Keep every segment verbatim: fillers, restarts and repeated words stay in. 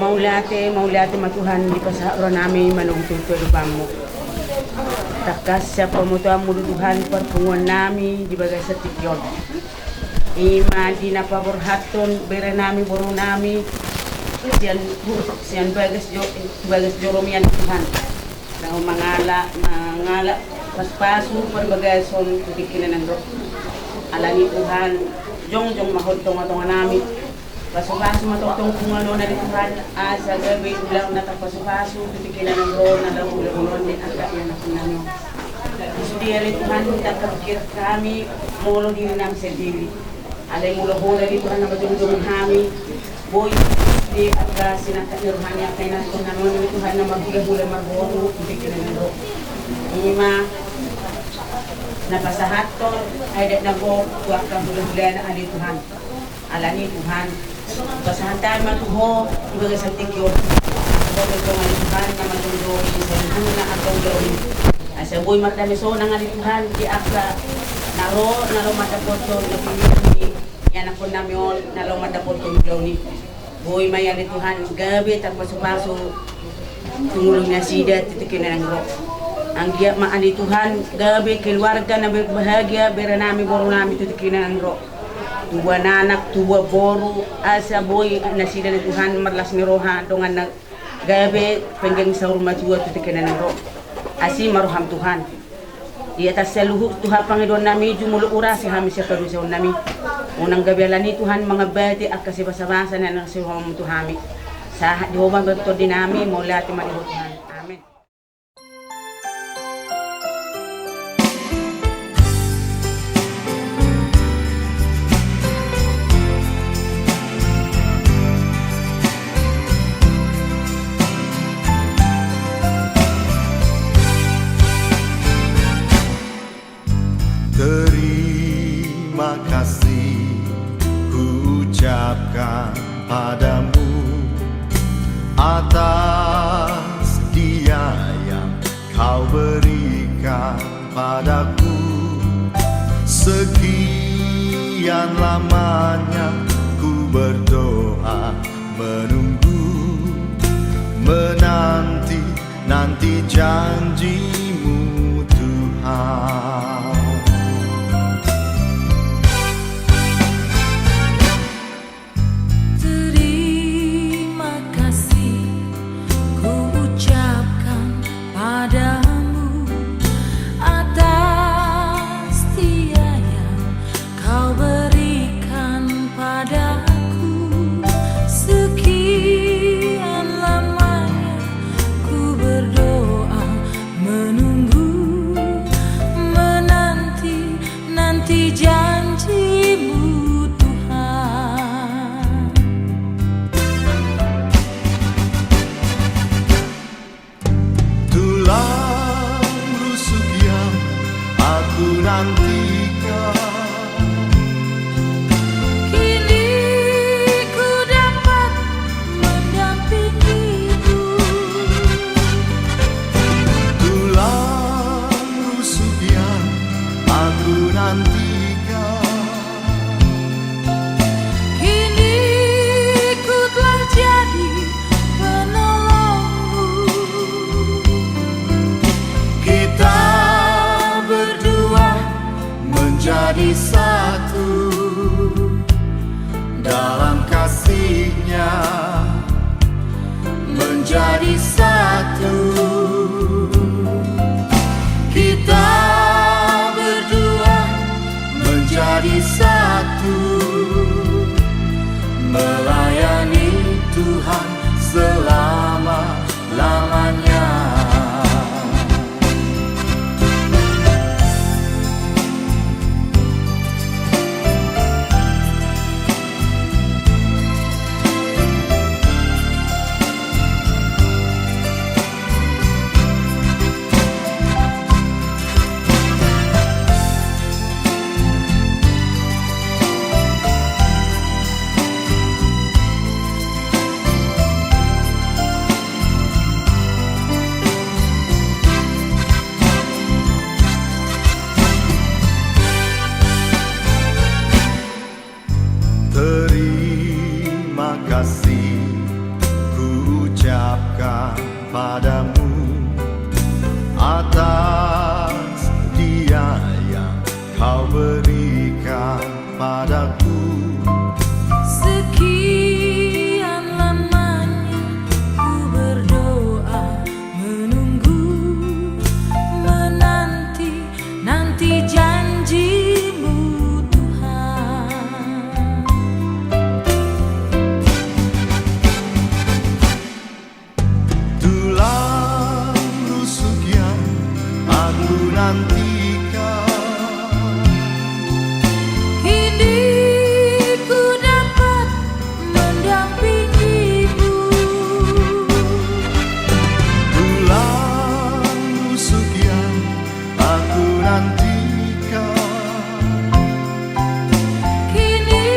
Mauliate, mauliate ma Tuhan, dipasahat roha nami manogu totoa di adopanmu. Tangkas sian pamotoanmu do Tuhan parpunguan nami di bagasan tingki on. I ma di na paborhathon bere nami boru nami sian, sian bagas jo-, bagas joromian Tuhan. Laho mangala, mangala pasupasu parbagason tu tingki na naeng ro. Alani Tuhan, jongjong ma ho di tongatonga nami. Pasupasu ma tongtong punguan on ale Tuhan, asa gabe ulaon na tarpasupasu tu tingki na naeng ro, na laho hulahulaon ni angka ianakhon nami on. Di sude ale Tuhan, ndang tarpikir hami molo diri nami sandiri. Alai molo Ho ale Tuhan na manjomjom hami, boi di angka sinangkap ni roha ni angka ianakhon nami on ale Tuhan na marhulahula marboru tu tingki na naeng ro. I ma na pasahathon adat na gok tu angka hulahulana ale Tuhan. Alani Tuhan, pasahat hami ma tu Ho di bagasan tingki on. Ho do tongtong ale Tuhan na manjomjom saluhutna angka ulaon i. Asa boi mardame sonang ale Tuhan di angka na ro, na laho mandapothon na pinillit ni ianakhon nami on na laho mandapothon ulaon i. Boi ma i ale Tuhan gabe tarpasupasu tu ngolu ni nasida tu tingki na naeng ro. Anggiat ma ale Tuhan gabe keluarga na berbahagia bere nami boru nami tu tingki na naeng ro. Tubuan anak, tubuan boru, asa boi nasida ale Tuhan marlas ni roha dongan na gabe penggeng saur matua tu tingki na naeng ro. Asi ma roham Tuhan. Di atas saluhut Tuhan pangidoan nami, jumolo urasi hami sian hadosaon nami. Unang gabe alani Tuhan mangambati angka sibasabasa na naeng siroham tu hami. Sahat di Ho ma tondi nami, mauliate ma di Ho Tuhan. Amen. Terima kasih ku ucapkan padamu atas dia yang Kau berikan padaku. Sekian lamanya ku berdoa, menunggu, menanti, nanti janji-Mu, Tuhan. Terima kasih ku ucapkan padamu atas dia yang Kau berikan padaku. Sekian lamanya ku berdoa, menunggu, menanti, nanti janji-Mu, Tuhan. Tulang rusuk yang aku nantikan. Kini ku dapat mendampingimu. Tulang rusuk yang aku nantikan. Kini ku telah jadi penolongmu. Kita berdua menjadi satu dalam kasih-Nya, menjadi satu. Kita berdua Padamu atas dia yang kau berikan padaku. Sekian lamanya ku berdoa, menunggu, menanti, nanti janji-Mu, Tuhan. Tulang rusuk yang aku nantikan. Kini ku dapat mendampingi-Mu. Tulang rusuk yang aku nantikan. Kini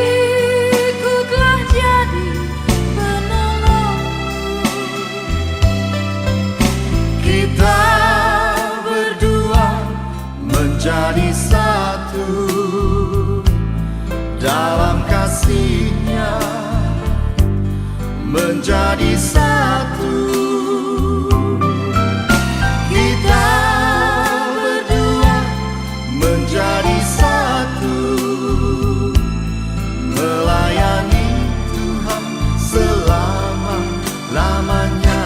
ku telah jadi penolong. Kita berdua menjadi satu dalam kasih-Nya, menjadi satu. Kita berdua menjadi satu, melayani Tuhan selama-lamanya.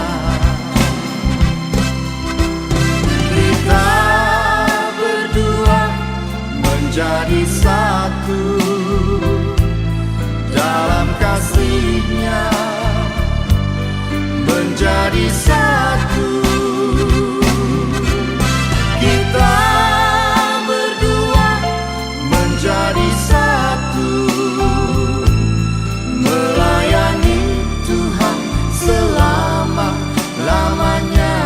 Kita berdua menjadi satu dalam kasih-Nya, menjadi satu. Kita berdua menjadi satu, melayani Tuhan selama-lamanya.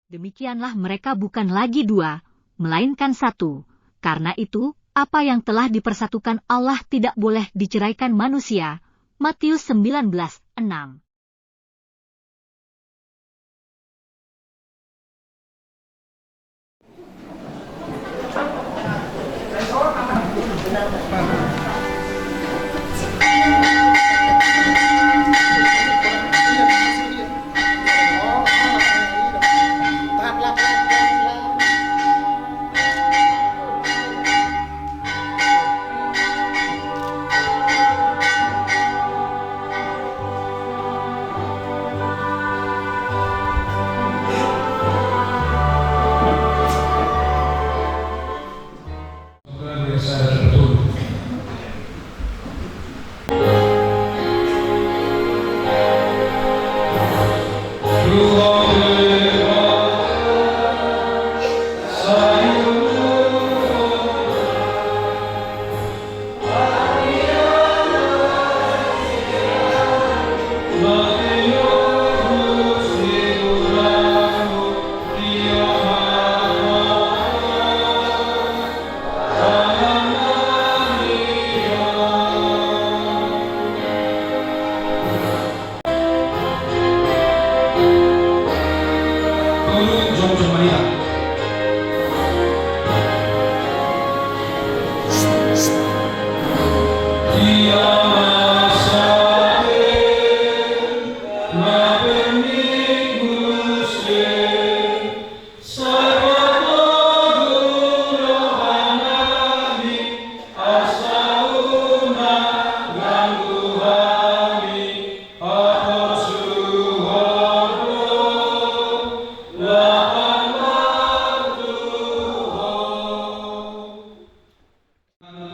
Demikianlah mereka bukan lagi dua, melainkan satu. Karena itu, apa yang telah dipersatukan Allah tidak boleh diceraikan manusia. Matius sembilan belas enam.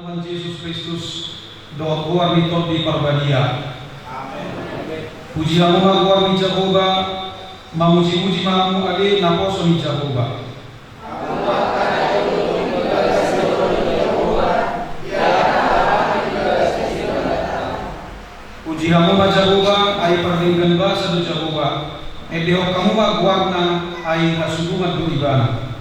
Tuhan Jesus Kristus, dohot goar ni Tondi Parbadia. Amen. Puji hamu ma goar ni Jahowa, mamujimuji ma hamu ale naposo ni Jahowa. Puji hamu ma Jahowa, ai pardenggan basa do Jahowa. Endehon hamu ma goarna, ai hasurungan do Ibana.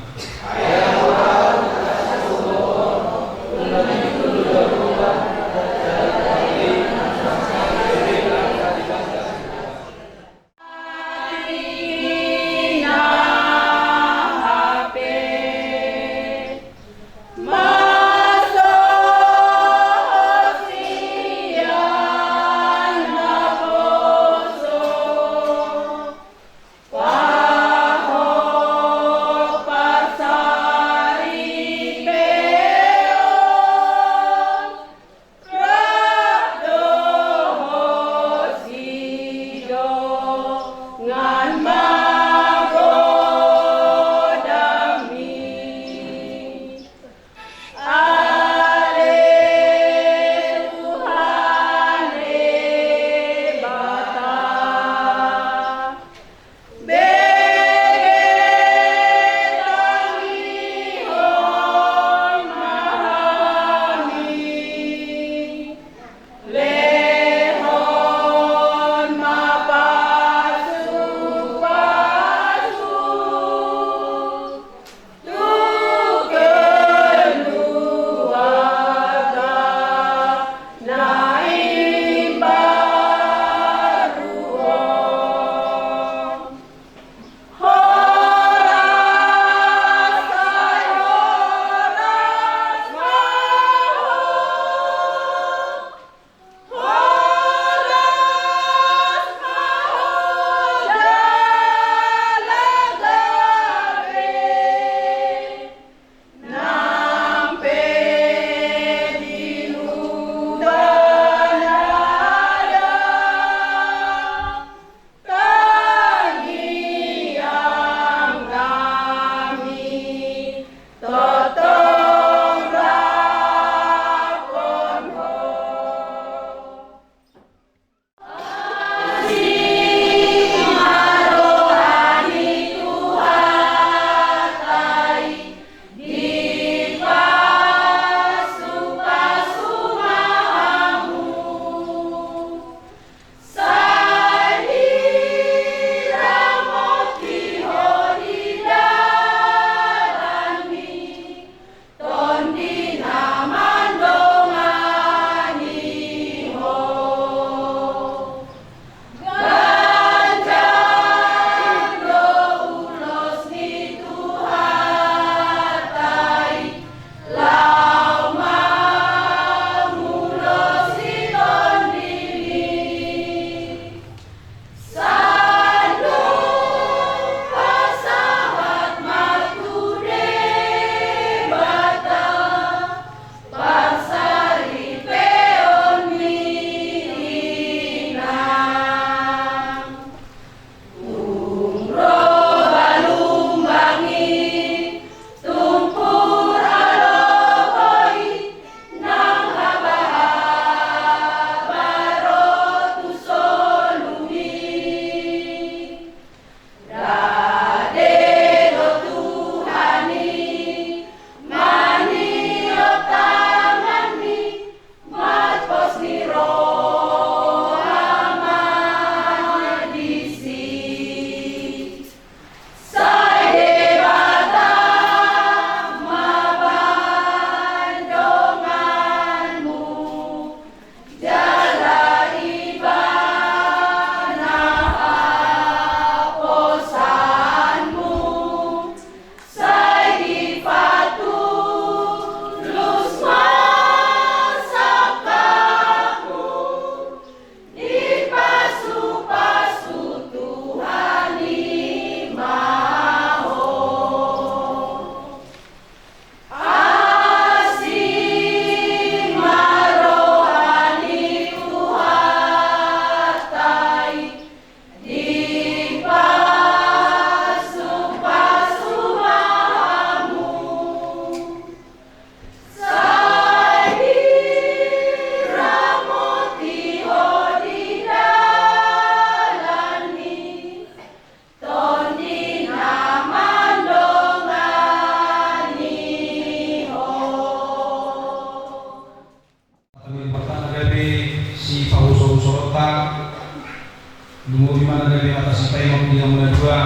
Lumobi ma na gabe hata sipaingot di hamuna dua,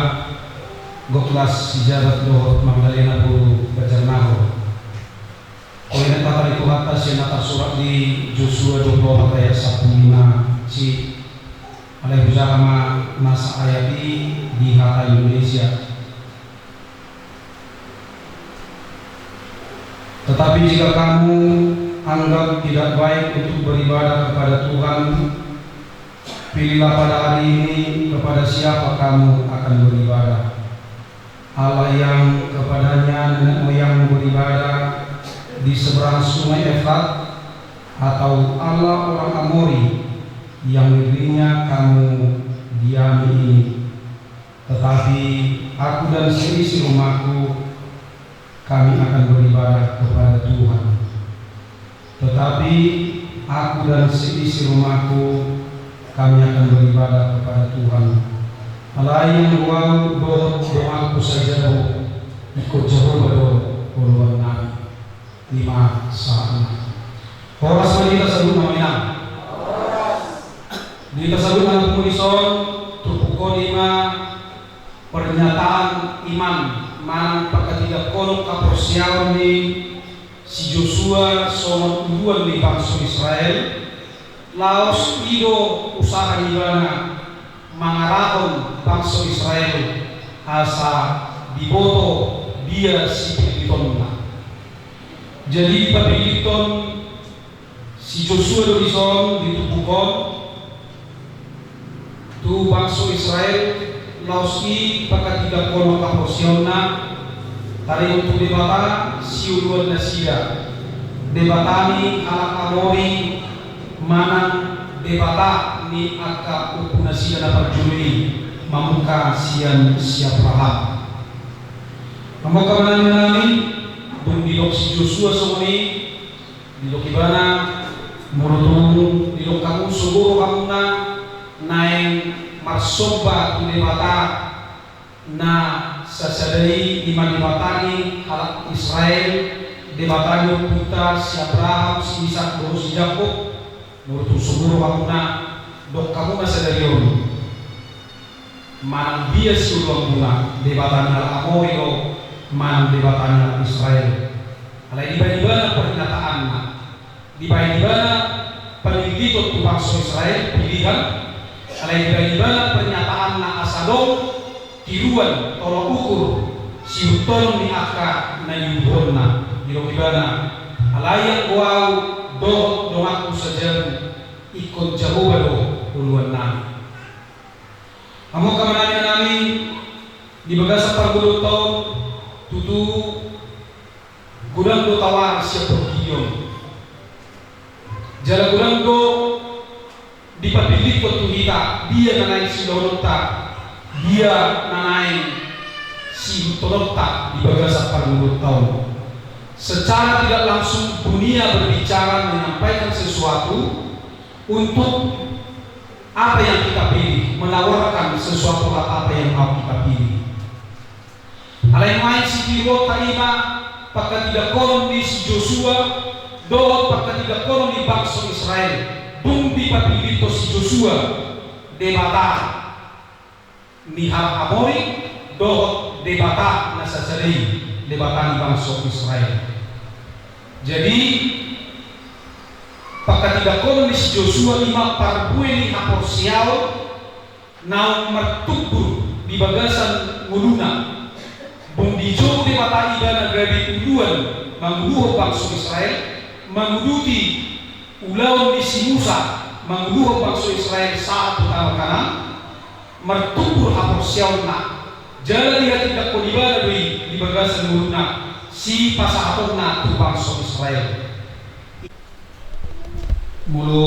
Goklas Sijabat dohot Magdalena boru Banjarnahor. Poin na taparrohahon hata sian na tarsurat di Josua dua puluh opat ayat sampulu lima C. Alai hujaha ma nasa ayat i di hata Indonesia. Tetapi jika kamu anggap tidak baik untuk beribadah kepada Tuhan, pilihlah pada hari ini kepada siapa kamu akan beribadah. Allah yang kepadanya nenek moyangmu beribadah di seberang Sungai Efrat, atau Allah orang Amori yang negerinya kamu diami ini. Tetapi aku dan seisi rumahku, kami akan beribadah kepada Tuhan. Tetapi aku dan seisi rumahku, kami akan beribadah kepada Tuhan. Alai anggo au dohot donganku sajabun, ingkon Jahowa do oloannami. Ima sahatna. Horas ma di hita saluhutna, Amang. Di hita saluhutna na tumundalhon, turpuk on ima pernyataan iman manang parhatigangkonon haporseaon ni si Josua songon uluan ni bangso Israel. Laos i do usaha ni ibana mangarahon bangso Israel asa diboto dia sipillitonna. Jadi dipapillithon si Josua do dison di turpuk on tu bangso Israel, laos i parhatigangkonon haporseaonna, taringot tu Debata siuluan nasida, Debata ni halak Amori, manang Debata ni angka ompu nasida na parjolo i mamungka sian si Abraham. Amang, amang nami, dung didok si Josua songon i, didok ibana, molo tung didok hamu sogo rohamuna naeng marsomba tu Debata na sasada i, ima Debata ni halak Israel, Debata ni ompunta si Abraham, si Isak dohot si Jakob, molo tung sogo rohamuna, dok hamu ma sadari on. Manang dia siuluanmuna, Debata ni halak Amori do, manang Debata ni halak Israel. Alai dibahen ibana pernyataanna, dibahen ibana pamillithon tu bangso Israel, pilihan. Alai dibahen ibana pernyataanna asa adong tiruan, tolok ukur, sihuthon ni angka na niuduhonna. Didok ibana, alai anggo au dohot donganku sajabun, ingkon Jahowa do oloannami. Amang, amang nami, di bagasan parngoluonta on, tutu godang do tawaran sian portibi on. Jala godang do dipapillithon tu hita dia na naeng siulahononta, dia na naeng siihuthononta di bagasan parngoluonta on. Secara tidak langsung dunia berbicara, menyampaikan sesuatu untuk apa yang kita pilih, menawarkan sesuatu apa yang mau kita pilih. Alai nuaeng sitiruonta ima parhatigangkonon ni si Josua dohot parhatigangkonon ni bangso Israel, dung dipapillithon si Josua Debata ni halak Amori dohot Debata na sasada i, Debata ni bangso Israel. Jadi parhatigangkonon ni si Josua ima parbue ni haporseaon naung martumbur di bagasan ngoluna. Dung dijou Debata ibana gabe uluan manguluhon bangso Israel, manguduti ulaon ni si Musa manguluhon bangso Israel sahat tu tano Kanaan, martumbur haporseaonna, jala dihatindanghon ibana do i di bagasan ngoluna sipasahatonna tu bangso Israel. Molo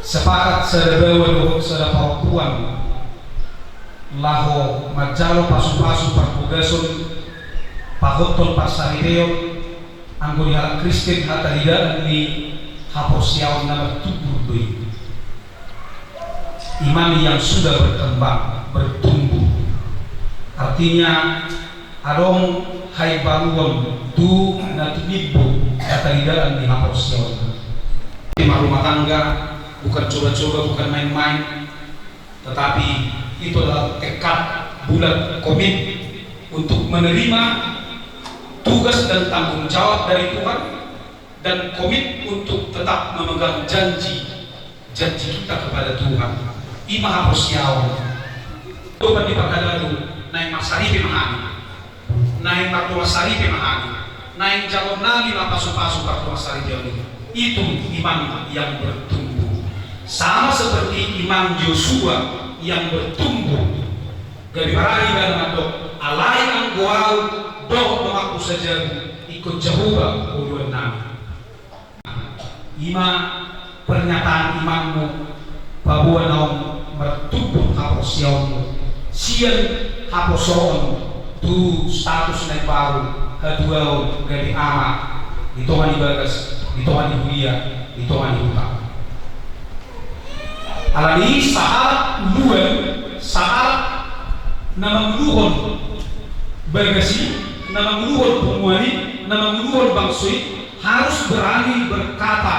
sepakat sada baoa dohot sada parompuan laho manjalo pasupasu parbogason, pahothon, parsaripeon, anggo di halak Kristen, hataridaan ni haporseaon na martumbur do i. Iman yang sudah berkembang, bertumbuh. Artinya, adong haimbaruon tu na tinimbo hataridaan ni haporseaon. Ima rumah tangga, Bukan coba-coba, bukan main-main, tetapi itu adalah tekad bulat, komit untuk menerima tugas dan tanggung jawab dari Tuhan, dan komit untuk tetap memegang janji, janji kita kepada Tuhan. I ma haporseaon. Tuhan di pangkataion, naeng marsaripe ma hami. Naeng mardoa saripe ma hami, naeng jalo nami ma pasu-pasu mardoa saripe on. Itu iman yang bertumbuh. Sama seperti iman Yosua yang bertumbuh. Gabe barani ibana mandok, alai anggo ahu dohot donganku sajabu, ingkon Jahowa oloan nami. I ma pernyataan imanmu, paboa naung martumbu haporseaonmu sian haposoon tu status na imbaru, hatuaon, gabe ama, di tonga ni bagas, di tonga ni huria, di tonga ni huta. Alani i sahalak uluan, sahalak na manguluhon bagas i, na manguluhon punguan i, na manguluhon bangso i, harus berani berkata,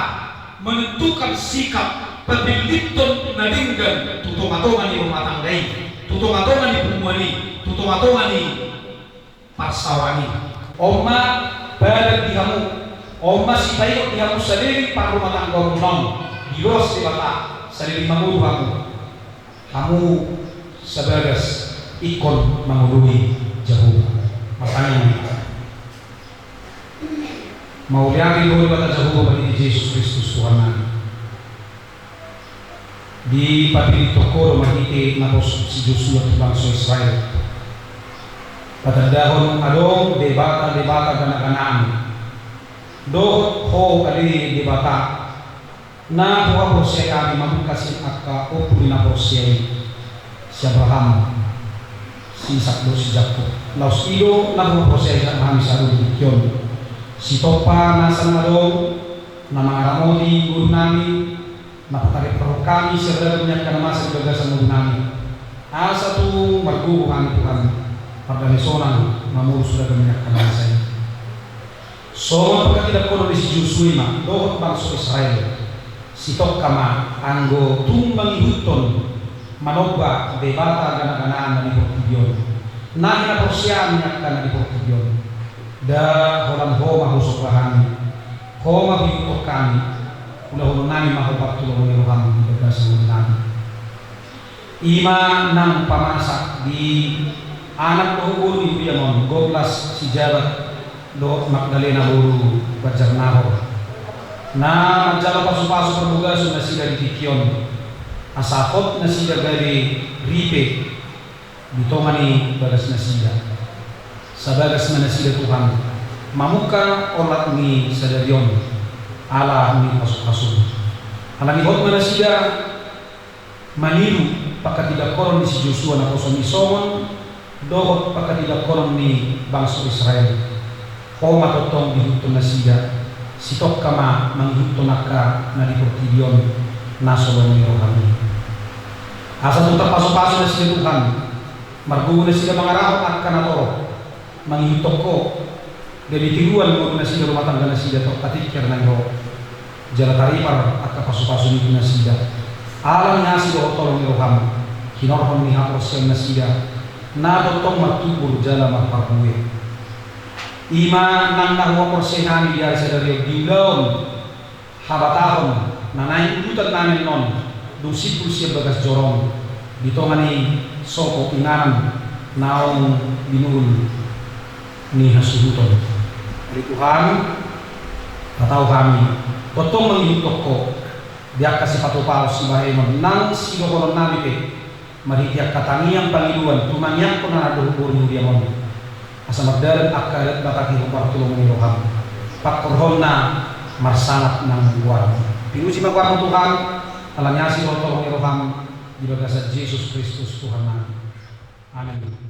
menentukan sikap, pabillithon na denggan tu tonga-tonga ni rumah tangga i, tu tonga-tonga ni punguan i, tu tonga-tonga ni parsaoran i. On ma padan di hamu, on ma sipaingot di hamu saleleng parrumahtanggaonmuna on, diloas Debata saleleng mangolu hamu. Hamu sabagas ingkon mangoloi Jahowa. Martangiang ma hita. Mauliate di Ho Debata Jahowa, marhite Jesus Kristus Tuhannami. Dipapilithon Ho do marhite naposom si Josua tu bangso Israel, patandahon adong debata-debata gana-ganaan. Dohot Ho ale Debata, na huhaporseai hami mamungka sian angka ompu ni na porsea i, si Abraham, si Isak dohot si Jakob. Laos i do na huhaporseai hami sadari on. Sitompa nasa na adong, na mangaramoti ngolunami, na patarihon hami sian ragam ni angka na masa di bagasan ngolunami, asa tung margogo hami Tuhan, pardame sonang mamolus ragam ni angka na masa i. Songon pangkatindanghonon ni si Josua i ma dohot bangso Israel, sitongka ma anggo tung mangihuthon, manomba debata gana-ganaan na di portibi on, na hinaporseaan ni angka na di portibi on. Nda holan Ho ma husomba hami, Ho ma huihuthon hami, ulahononnami ma Ho partulongon ni roham di bagasan ngolunami. I ma nang pamasa di anak dohot boru ni huriam on, Goblas Sijabat dohot Magdalena boru Banjarnahor, na manjalo pasu-pasu parbogason nasida di tingki on, asa hot nasida gabe ripe di tonga ni bagas nasida. Sabagas ma nasida Tuhan mamungka olat ni sadari on, ala ni pasu-pasu. Alani hot ma nasida maniru pangkatindanghonon ni si Josua naposom i songon dohot pangkatindanghonon ni bangso Israel. Ho ma tongtong diihuthon nasida, sitongka ma mangihuthon angka na di portibi on na so lomo ni roham i. Asa tung tarpasu-pasu nasida Tuhan, margogo nasida mangarahon angka na torop, mangihuthon Ho, gabe tiruan ngolu nasida, rumah tangga nasida, tor tatingkir nai Ho. Jala taripar angka pasu-pasu ni tu nasida. Ala ni asi dohot holong ni roham, hinorhon ni haporseaon nasida, na tongtong martumbur jala marparbue. I ma nang na huhaporseai hami di ari sadari on di ulaon habatahon na naeng ulutannami annon, dung simpul sian bagas joro on, di tonga ni sopo inganan naung binuhul ni hasuhuton. Ale Tuhan, patau hami, tongtong mangihuthon Ho, di angka sipatupaon sibahenon nang sidohononnami pe, marhite angka tangiang pangidoan tu mangiangkon anak dohot boru ni huriam on. Asa mardalan angka adat Batak i Ho partulongon ni roham. Pangkorhonna marsahat nang goarmu. Pinuji ma goarmu Tuhan, ala ni asi dohot holong ni roham, di bagasan Jesus Kristus Tuhannami. Amen.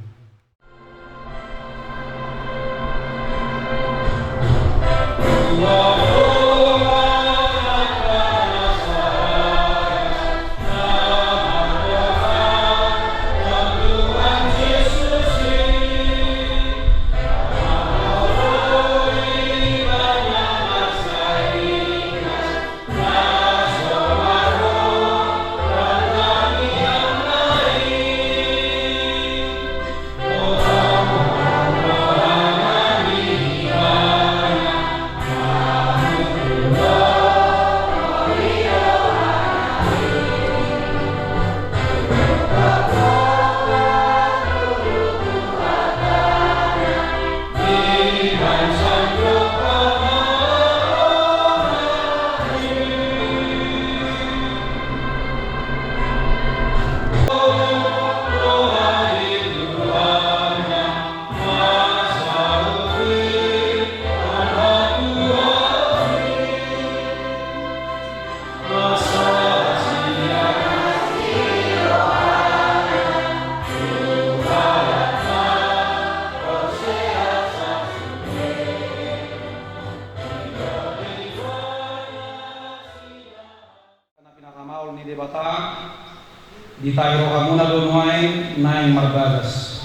Ditahi rohamuna do nuaeng naeng marbagas.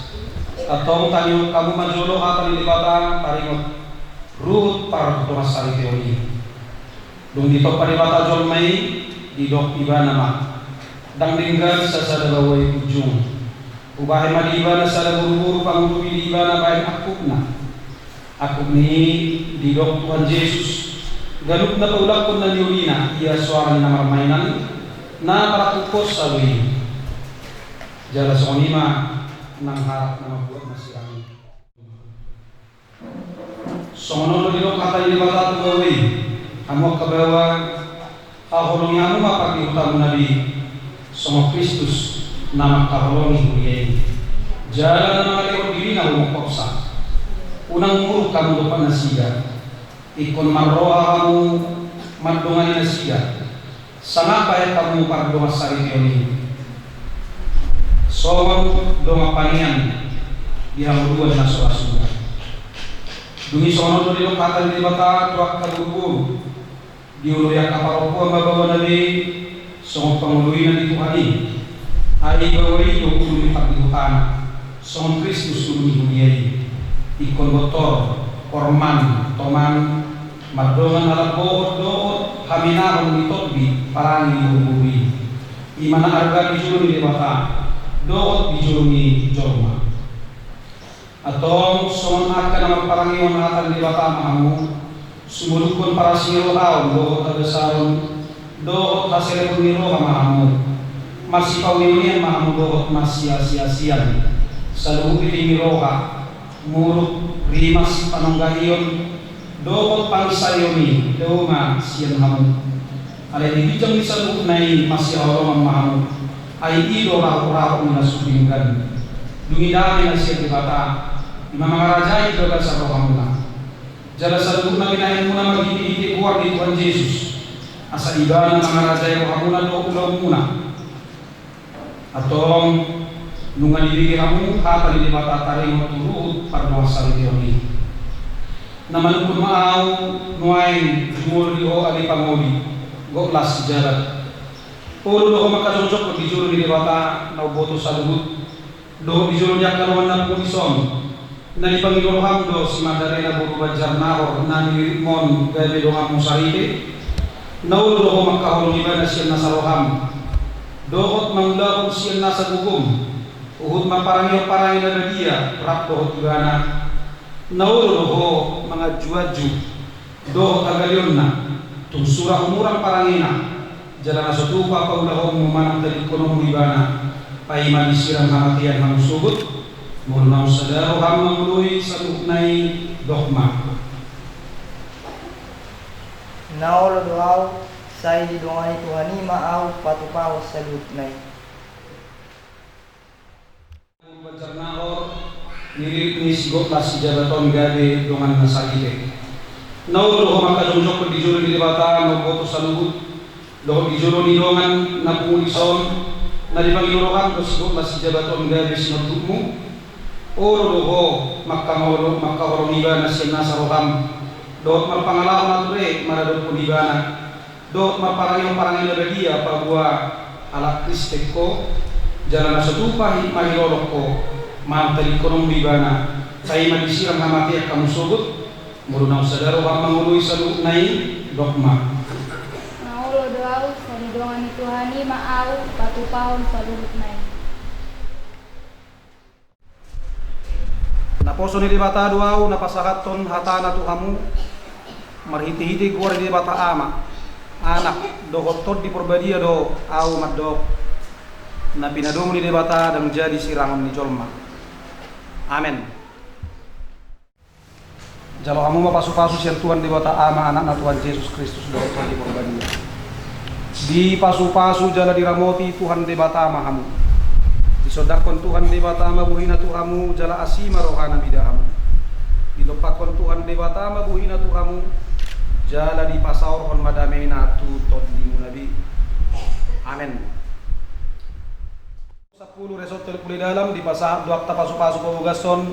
Antong tangiangku ma jolo hata ni Debata taringot ruhut pardongansariteon i. Dung ditompa Debata jolma i, didok Ibana ma, ndang denggan sasada baoa i punjung. Hubahen ma di ibana sada boruboru pangurupi di ibana bahen angkupna. Angkup ni i didok Tuhan Jesus, ganup na paulakhon na niulina, ia soara ni na marmainan, na tarangkuphon sabo i. Jala songon i ma nang halak na mambuat na sirang i. Songon on do didok hata ni Debata tu baoa i, hamu angka baoa, haholongi hamu ma pardihutamuna be, songon Kristus na mangkaholongi huria i. Jala na mangalehon dirina humongkopsa. Unang muruk hamu dompak nasida. Ingkon marroha hamu mandongani nasida. Sangap bahen hamu pardongansariteon i. Songon dongan panean di hangoluan na so ra suda. Dung i songon on do didok hata ni Debata tu angka boruboru. Dioloi angka parompuan ma baoana be songon pangoloina di Tuhan i. Ai baoa i do ulu ni pardihutana, songon Kristus ulu ni huria i. Ingkon bontor, porman, toman, mardongan halak bohot dohot haminahon ni tondi parange ni boruboru i. I ma na arga di jolo ni Debata dohot di jolo ni jolma. Antong songon angka na marparangehon hata ni Debata ma hamu, sumolukhon parasinirohaon dohot hagasaron dohot haselepon ni roha ma hamu. Marsipauneonean ma hamu dohot marsiasiasian. Saluhut riting ni roha, muruk, rimas, panonggahion, dohot panginsaion i dao ma sian hamu. Alai di ginjang ni saluhutna i masihaholongan ma hamu. Ai i do rahokrahok ni na so denggan. Dung i dame na sian Debata, i ma mangarajai di bagasan rohamuna. Jala saluhutna binahenmuna marhitehite goar ni Tuhan Jesus, asa ibana mangarajai rohamuna dohot ulaonmuna. Antong, nunga dibege hamu hata ni Debata taringot tu ruhut pardongansariteon i. Na manungkun ma ahu nuaeng jumolo di ho ale pangoli, gok las sijabat. Olo do ho mangkajongjongkon di jolo ni Debata na umboto saluhut, dohot di jolo ni angka dongan na pungu dison. Na dipangido roham do si Magdalena boru Banjarnahor na nililitmon gabe donganmu saripe. Na olo do ho mangkaholongi ibana sian nasa roham dohot mangulahon sian nasa gogom, huhut marparangehon parange na badia rap dohot ibana. Na olo do ho manganjuanju dohot hagaleonna, tung sura humurang parangena, jala na so tupa paulahonmu manang tadingkononmu ibana, paima disirang hamatean hamu sogot. Molo naung sada roham mangoloi saluhutna i, dok ma. Na olo do ahu, sai didongani Tuhan i ma ahu patupahon saluhutna i. Banjarnahor, nililit ni si gok las sijabat on gabe dongan na saripe. Na olo do ho mangkajongjongkon di jolo ni Debata na umboto saluhut, dohot di jolo ni dongan na pungu dison, na dipangido roham do si gok las sijabat on gabe sinondukmu. Olo do ho mangkangolo, mangkaholongi ibana sian nasa roham, dohot marpangalaho na ture maradophon ibana, dohot marparangehon parange na badia paboa halak Kristen ho, jala na so tupa himahilolong ho manang tadingkononmu ibana, paima disirang hamatean hamu sogot. Molo naung sada roham mangoloi saluhutna i, dok ma. Na olo do ahu, sai didongani Tuhan i ma ahu patupahon saluhutna i. Naposo ni Debata do ahu na pasahathon hatana tu hamu, marhitehite goar ni Debata Ama, Anak, dohot Tondi Porbadia do ahu mandok. Na pinadomu ni Debata ndang jadi sirangon ni jolma. Amen. Jalo hamu ma pasupasu sian Tuhan Debata Ama, Anakna Tuhan Jesus Kristus dohot Tondi Porbadia. Dipasupasu jala diramoti Tuhan Debata ma hamu. Disondangkon Tuhan Debata ma bohina tu hamu jala asi ma rohana mida hamu. Dilompakkon Tuhan Debata ma bohina tu hamu jala dipasaorhon ma damena tu tondimuna be. Amen. Sampulu resort Teluk Pule Dalam dipasahat do angka pasupasu pabogashon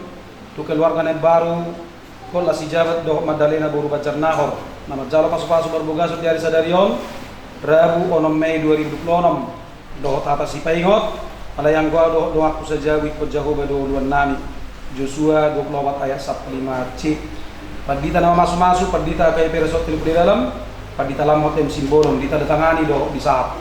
tu keluarga na imbaru, Gok las sijabat dohot Magdalena boru Banjarnahor, na manjalo pasupasu parbogashon di ari sadari on, Rabu onom Mei dua ribu dua puluh onom. Dohot hata sipaingot, alai anggo au dohot donganku sajabu ingkon Jahowa do oloan nami. Josua dua pulu opat ayat sampulu lima C. Pandita na mamasumasu, pandita K P R S Hot Tilu Pudi Dalam, pandita Lamhot M Simbolon, ditandatangani dohot disahat.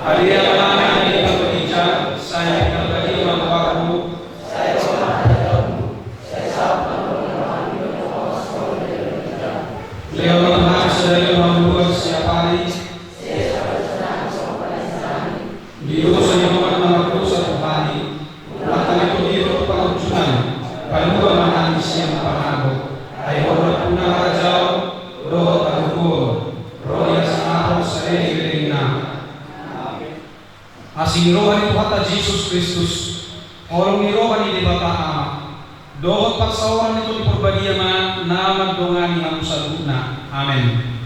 Badia ma nang di batu ginjang, sai pinarbadia ma goarmu. Lehon ma hami sadari on hangoluan siapari. Di dosa ni omak na mardosa tu hami. Unang tangihon hami tu pangunjunan. Palua ma hami sian pangago. Ai Ho do nampuna harajaon dohot hagogoon, ro di hasangapon saleleng ni lelengna. Asi ni roha ni Tuhanta Jesus Kristus, holong ni roha ni Debata Ama, dohot parsaoran ni Tondi Parbadia ma na mandongani hamu saluhutna. Amen.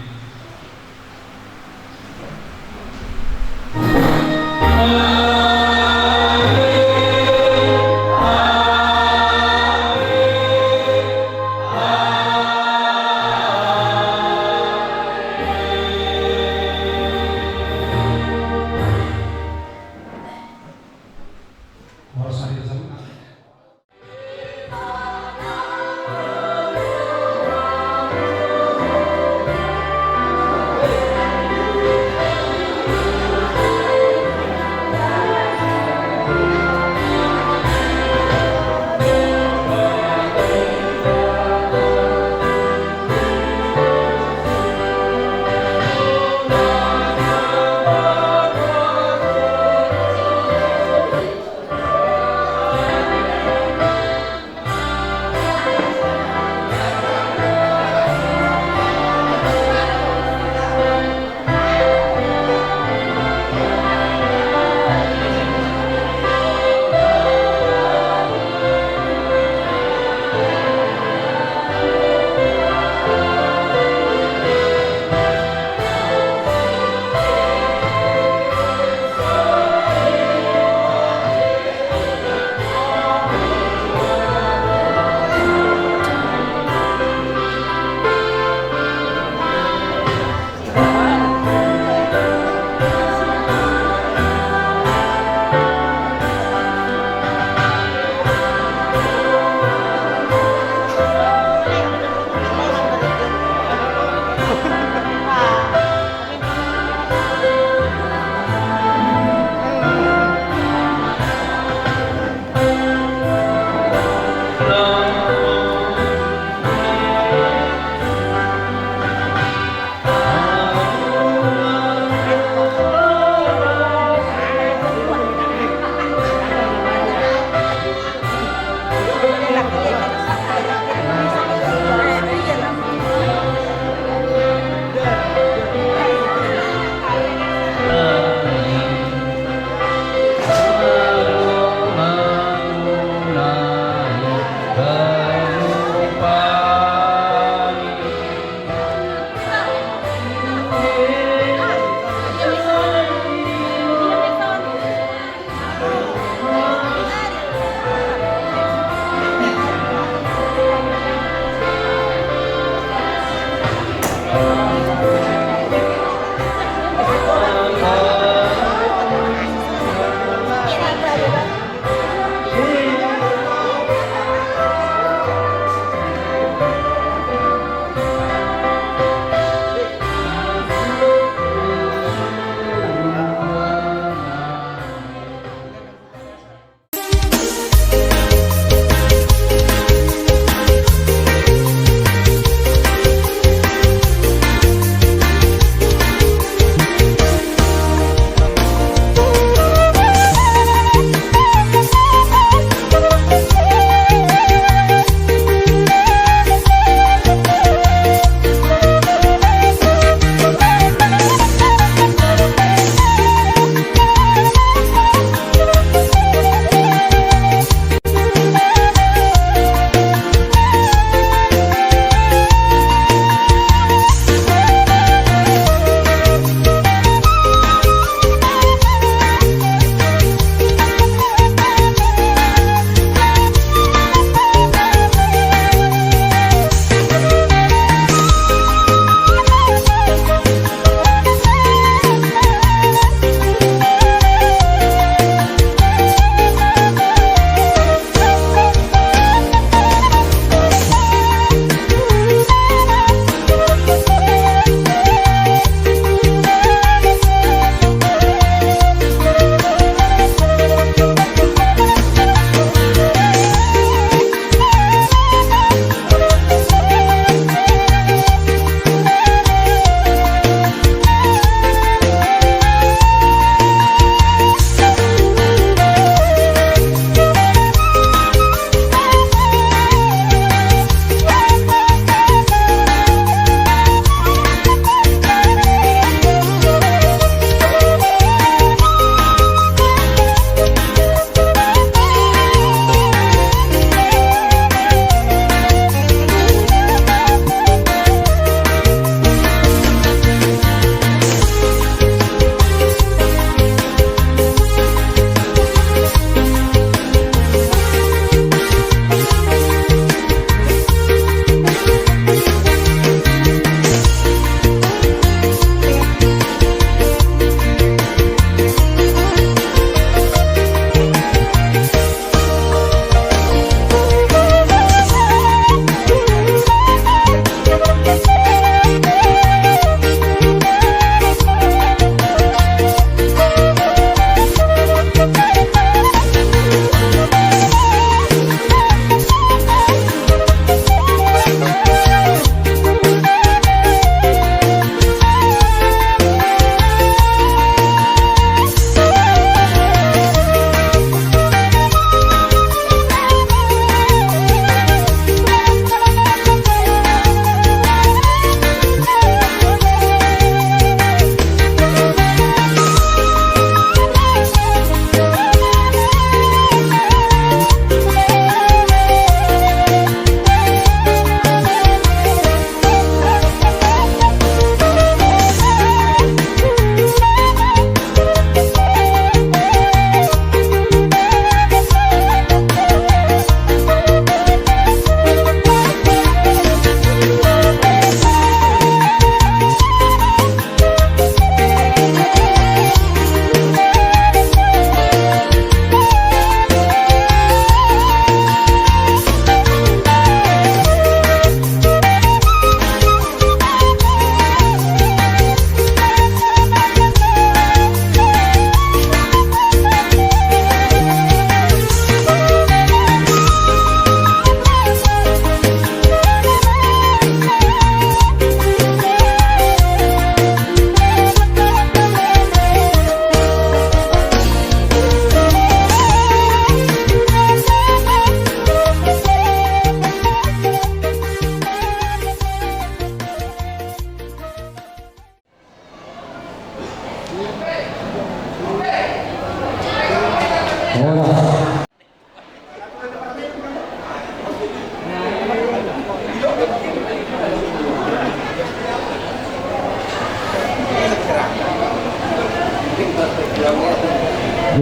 Horas.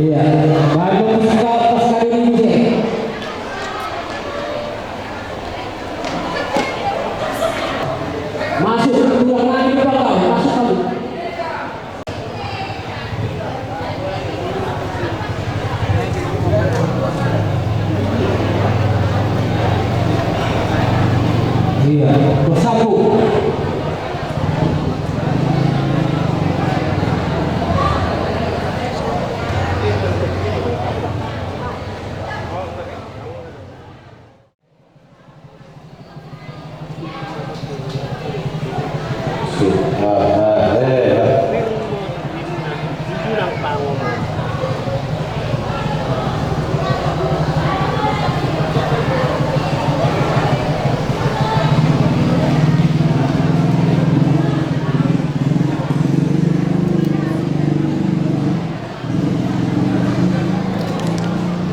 Iya, baru buka pas kali ini. Masuk, keluar lagi, Bapak, masuk kamu. Iya, bersatu.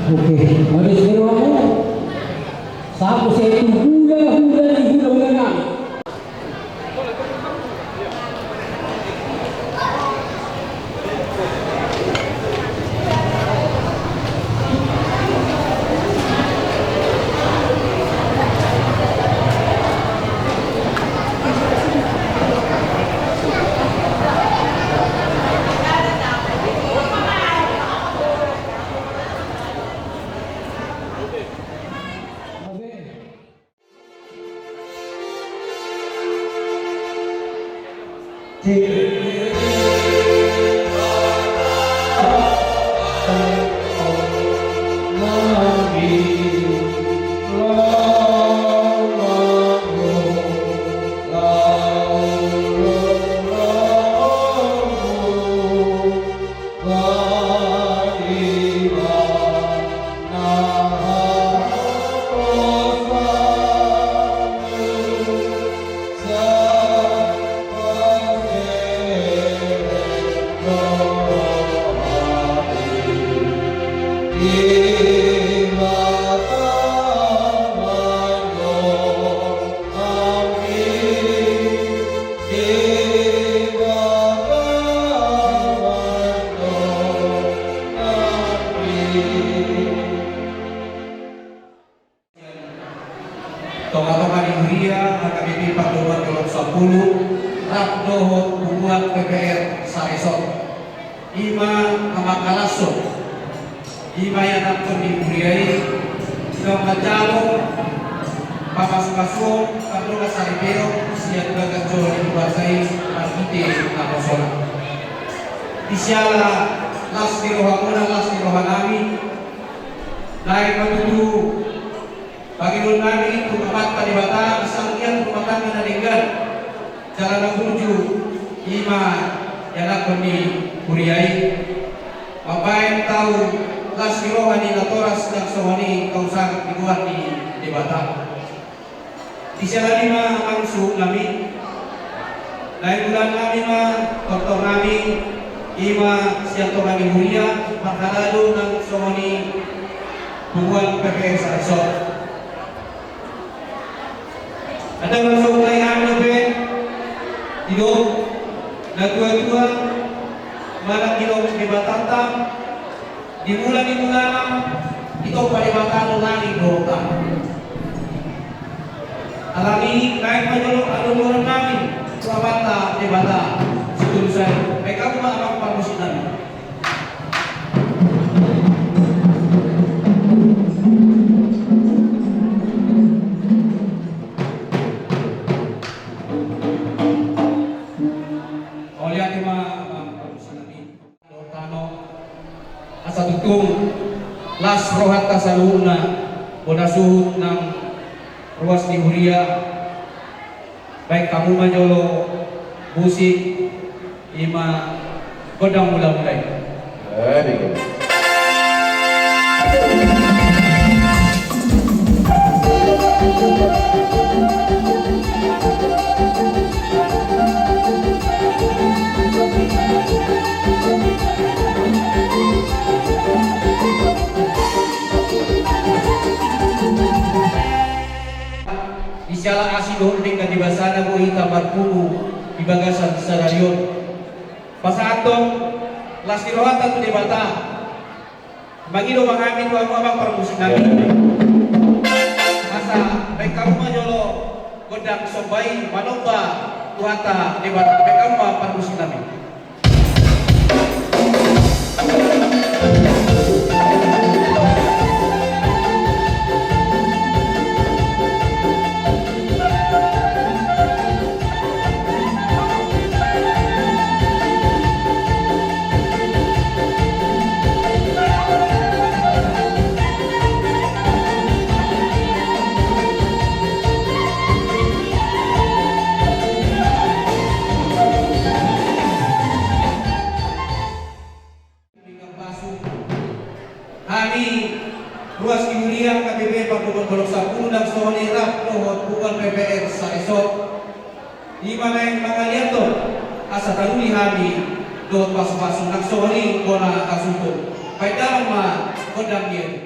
Oke, habis di rumah. Sapu setu hula-hula ni hula-hula nami. Tonga-tonga ni huria, H K B P Pardomuan Dolok Sampulu, rap dohot punguan P P R Saresot. I ma pamangkalashon. I ma ianakhon ni huria i, i ma manjalo pamasumasu, pardongan saripeon sian bagas joro ni Tuhanta i, marhite na pos on. Di siala las ni rohamuna, las ni rohanami, naeng ma tutu pangidoannami tu Amanta Debata, asa anggiat rumah tangga na denggan, jala na burju, i ma ianakhon ni huria i. Mambahen tau las ni roha ni natoras nang songon i tau sangap di goar ni Debata. Di siala ni i ma amang suhutnami, naeng ulaonnami ma tortornami, i ma sian tonga ni huria, marhalado nang songon i punguan P P R Saresot. Andorang so mulai hami dope, didok natuatua, manang didok Debatanta, di mula ni mulana, ditompa Debata do langit dohot aha. Alani i naeng ma jolo hadomuannami tu Amanta Debata situtu sae. Baen hamu ma amang parmusiknami. Mauliate ma amang parmusiknami. Tano, asa tutu las rohanta saluhutna, bona suhut nang ruas ni huria, baen hamu ma jolo musik, i ma gondang mulamula i. Eh, dikit. Dohot denggan ni basana boi hita marpungu di bagasan sadari on. Pasahathon las ni rohanta tu Debata. Mangido ma hami tu hamu amang parmusik nami. Asa baen hamu ma jolo gondang somba i manomba Tuhanta Debata, baen hamu ma parmusik nami. Hami ruas ni huria K B B Pardomuan Gondang Sampulu nang songon i rap dohot Bual P P R Saresot. Ima naeng mangaliathon asa taruli hami dohot pasupasu nang songon i bona hasuhuton. Baen damang ma gondang i.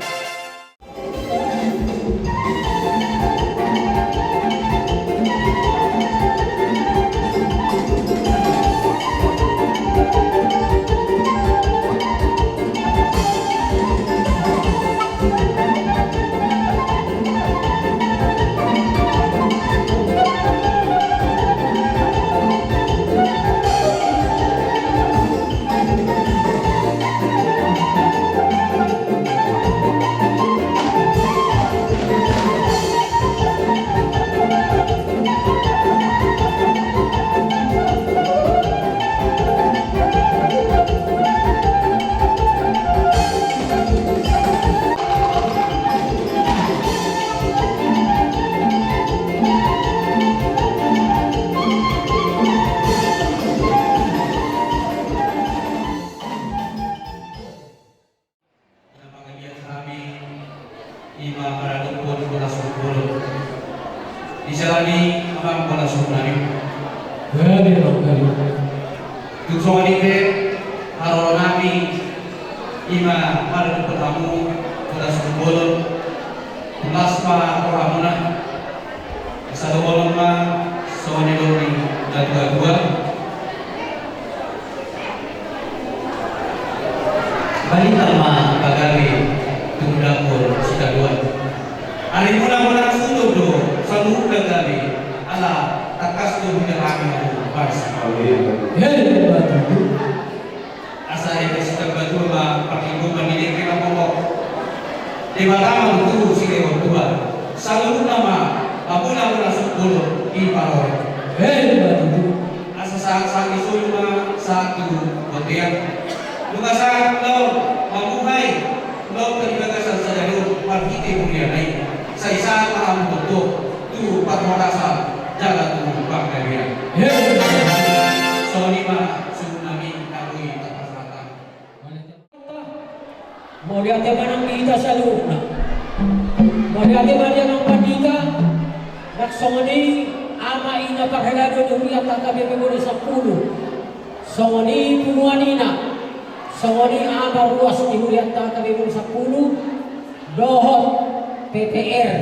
Na mangaliat hami ima maradophon bona sumbolon. Di sala ni amang bona sumbolon. Gabe, amang, gabe. Tung songon i pe haroro nami ima maradophon hamu bona sumbolon. Las ma rohamuna. Asa dohonon ma songon i do ni natuatua. Balintang ma pagabe tu dapot sitadoan. Arimuna bona sundut do saluhutna gabe, ala tangkas do hudahami hamu marsipaule. He, batu. Asa eme sitambatua ma parlinggoman ni dengke na pokok. Debata ma tutu silehon Tuhan. Saluhutna ma mamboan bona sumbolon diparorot. Emma tutu. Asa sahat-sahat ni solu ma sahat tu bontean. Nunga sahat ulaon mambuhai ulaonta di bagasan sadari on marhite huriana i. Sai sahat ma hamu tongtong tu parhorasan jala tu panggabean. Emma. Songon i ma suhut nami. Mauliate ma nang di hita saluhutna. Mauliate ma di amang pandita. Nang songon i ama ina parhalado ni hurianta K B B Gondang Sampulu. Songon i punguan ina. Songon i ama ruas ni hurianta K B B Gondang Sampulu. Dohot P P R.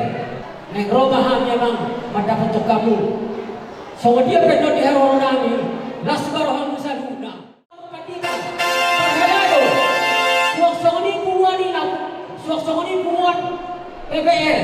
Naeng ro ma hami amang mandapothon hamu. Songon dia pe na diharoro nami, las ma rohamu saluhutna. Parhalado, suang songon i punguan ina, suang songon i punguan P P R.